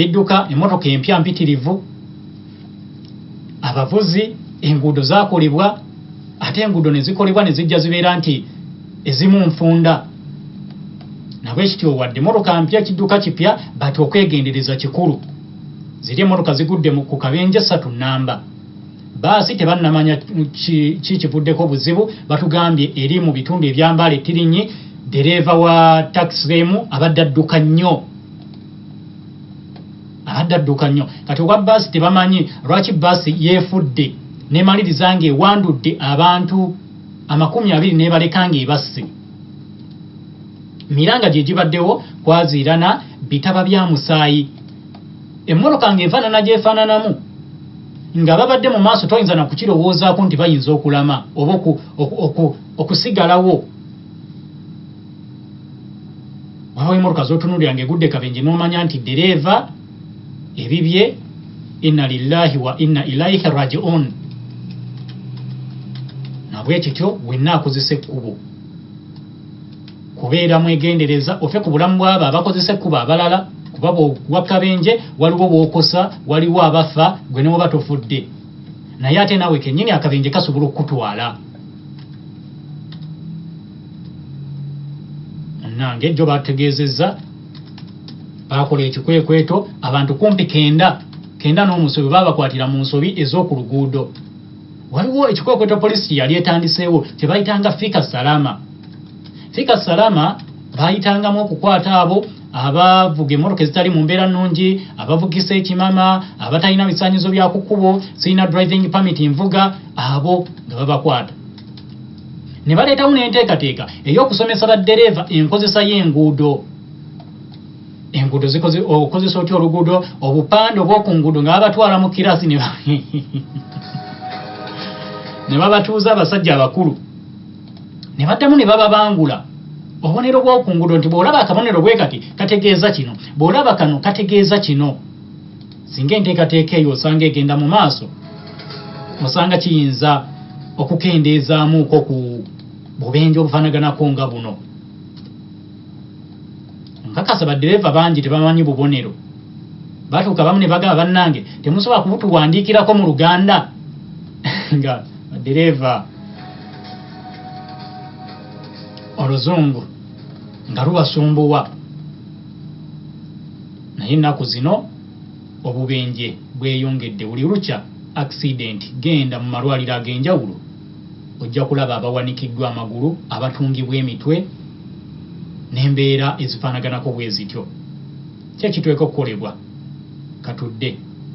Ebidduka, emmotoka empya mpitirivu, abavuzi, enguudo zaakolebwa, ate enguudo ne zikolebwa ne zijja zibeera nti ezimu nfunda. Nabwe kityo wadde emmotoka mpya, kidduka kipya, but okwegendereza kikulu. Ziri emmotoka zigudde ku kabenje 3 namba. Baasi tebannamanya ki kivuddeko buzibu, batugambye eri mu bitundu ebya Mbale Tirinyi, ddereeva wa takisi emu abadde adduka nnyo. Abadde adduka nnyo. Kati owa bbaasi tebamanyi lwaki bbaasi yeefudde n'emaliriza ng'ewandudde abantu 20 n'ebaleka ng'ebasse. Miranga gye gibaddewo kwaziirana bitaba bya musaayi. Emmotoka ng'efaanana gy'efaananamu nga babadde mu maaso toyinza na kukirowoozaako nti bayinza okulama oba okusigalawo. Waliwo emmotoka z'otunuulira ng'egudde kabenje n'omanya nti ddereeva ebibye inna lillahi wa inna ilaihi raji'un. Nabwe kityo wenna akozesa ekkubo kubeera mwegendereza ofe ku bulamu bw'abo abakozesa ekkubo abalala, kuba bw'ogwa kabenje waliwo bw'okosa, waliwo abafa gwe ne bw'oba tofudde, naye ate naawe kennyini akabenje kasobola okukutwala. Munnange jjo batutegeezezza baakola ekikwekweto abantu kumpi kenda n'omusobi baabakwatira mu nsobi ez'oku luguudo. Waliwo ekikwekweto poliisi kye yali etandiseewo kye bayitanga Fika Salama. Fika Salama baayitangamu okukwata abo abavuga emmotoka ezitali mu mbeera nnungi, abavugisa ekimama, abatalina bisaanyizo bya ku kkubo, sirina driving permit nvuga, abo nga babakwata. Ne baleetawo n'enteekateeka ey'okusomesa baddereeva enkozesa y'enguudo. Enguudo zikoze, okozesa otya oluguudo, obupande obw'oku nguudo nga babatwala mu kirasi ne babatuuza abasajja abakulu. Ne baddamu ne bababangula obubonero bw'oku nguudo nti bw'olaba akabonero bwe kati kategeeza kino, bw'olaba kano kategeeza kino. Singa enteekateeka eyo osanga egenda mu maaso, osanga kiyinza okukendeezaamuuko ku bubenje obufaanaganako nga buno. Nkakasa baddereeva bangi tebamanyi bubonero. Batuuka bamu ne bagamba bannange temusobola kubutuwandiikirako mu Luganda. Nga baddereeva oluzungu nga lubasumbuwa. Naye ennaku zino obubenje bweyongedde buli lukya accident. Genda mu malwaliro ag'enjawulo ojja kulaba abawanikiddwa amagulu, abatungibwa emitwe n'embeera ezifaanaganako bwe zityo. Ki ekiteekwa okukolebwa? Katudde.